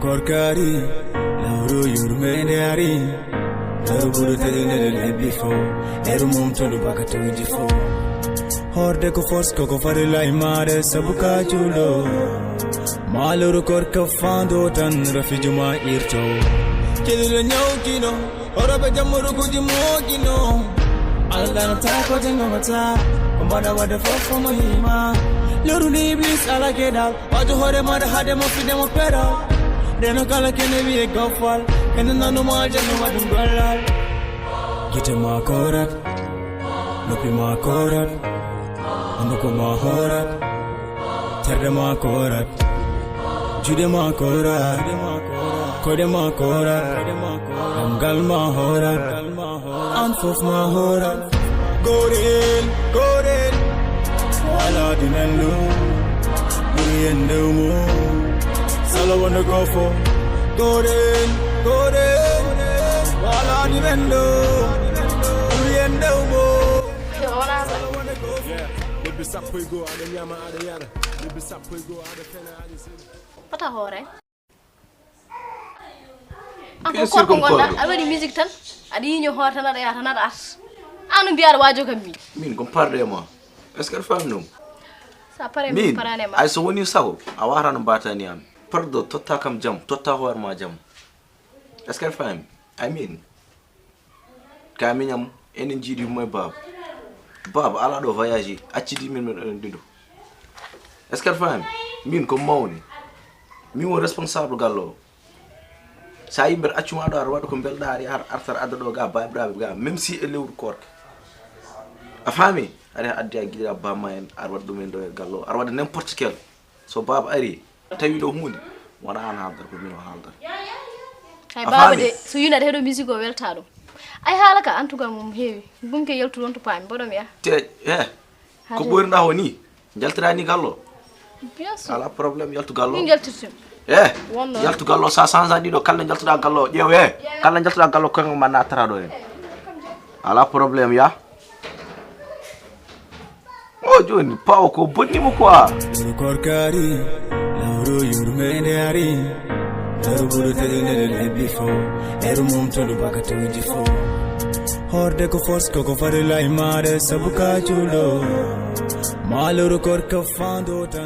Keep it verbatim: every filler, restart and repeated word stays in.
Korkari, lawru yurmende ari. Lawru buru tadi nele lebi fo. Eru mum tulu baka tawji fo. Horde ko force ko ko fari lai mare sabuka chulo. Maluru korka fando tan rafijuma irto. Kidule nyau kino. Ora be jamuru kuji mo kino. Ala dana ta ko jengo mata. Kumbada wada fofo mo hima. Luru ni iblis ala kedal. Wajo hore mada hade mo fide mo pera. Deno kala kene wiye gofal. Kene nanu ma jeno wadun golal. Gite ma korat. Lopi ma korat. Onduko ma horat. Terde ma korat. Jude ma korat. Kode ma korat. Gamgal ma horat. An fof ma horat. Goren, goren. Wala dinandu. Buri yende umu. Sala wanda gofo. Goren, goren. Wala dinandu. Buri yende umu. Lebbi sappo e goo aɗa ñaama aɗa yara. Lebbi sappo e goo aɗa fena aɗa sina. Pata hoore. An ko korko gonɗa, a waɗi musique tan, aɗa yiño hoore tan aɗa yaha tan aɗa arta. An no mbiyaɗa waajo kam mi. Min ko parɗe ma. Est-ce que aɗa faami ɗum? Sa pare min parane ma. Ay so woni sago a wata no mbatani am. Pardo totta kam jam, totta hoore ma jam. Est-ce que aɗa faami? I mean, ka miñam enen jiiɗi mo e baaba. Baaba ala ɗo voyage accidi min meɗen ɗiɗo. Est-ce que aɗa faami? Min ko mawni. Min won responsable galle o. Sa yimɓe accuma ɗo aɗa waɗa ko mbelɗa ari ar artar adda ɗo ga babiraɓe ga même si e lewru korka. A faami? Aɗa addi a giɗira bamma en aɗa waɗa ɗum en ɗo e galle o aɗa waɗa n'importe quel. So baaba ari tawi ɗo hunde wona an haaldata ko min o haaldata. Hay baaba de so yinade heɗo musique o welta ɗum. Ay haala ka en tout cas mum heewi. Gumke yaltu ɗon to paami mboɗo mi yaha. Te e ko ɓoyruɗa o ni jaltira ni gallo. Bien sûr. Ala problème yaltu gallo. Ni jaltirtim. E wonno yaltu gallo sa change ɗiɗo kala jaltuɗa gallo ƴeew e kala jaltuɗa gallo koye ma nattata ɗo en. Ala problème ya. O joni pawo ko bonni mo quoi. Korkari lawro yurmende ari. Lawro buru tadi nele lebbi fo. Eru mum tolu baka tawji fo. Horde ko force ko ko fari lai mare sabu ka chulo. Maloro korka fando tan.